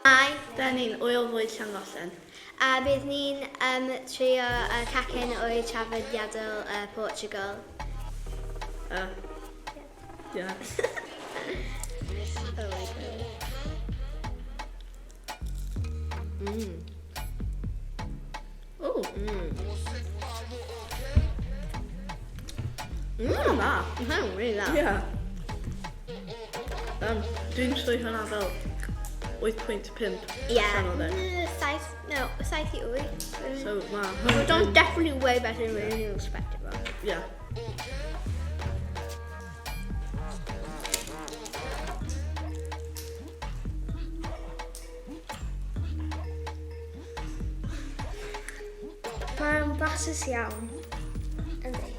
Hi. Da ni'n Ŵyl Fwyd Llangollen. A bydd ni'n trio cacen o'i traddodiadol Portugal. Yeah. Oh my God. Oh. Dda. Mae hwnna'n really dda. Yeah. Dwi'n troi hwnna fel 8.5 Yeah. allan o 10. 7, no, 7 i 8. So ma But don't definitely way better than you expected. Yeah. Mae'n blasus iawn. Yndi.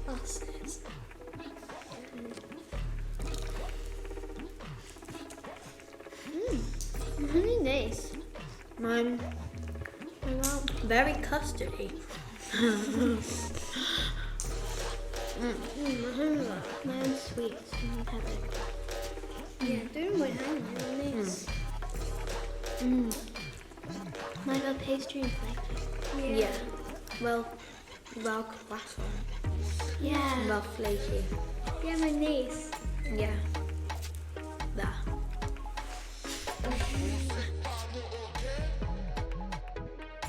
Blasus. Mae'n hynny'n neis. Mae'n very custardy. Mae hynny'n dda. Mae'n sweet yn hefyd. Ie, dwi'n mwynhau hynny'n neis. Mae fel pastry yn flaky. Yeah. Well, fel croissant. Yeah. Fel flaky. Ie, mae'n neis. Yeah. Dda.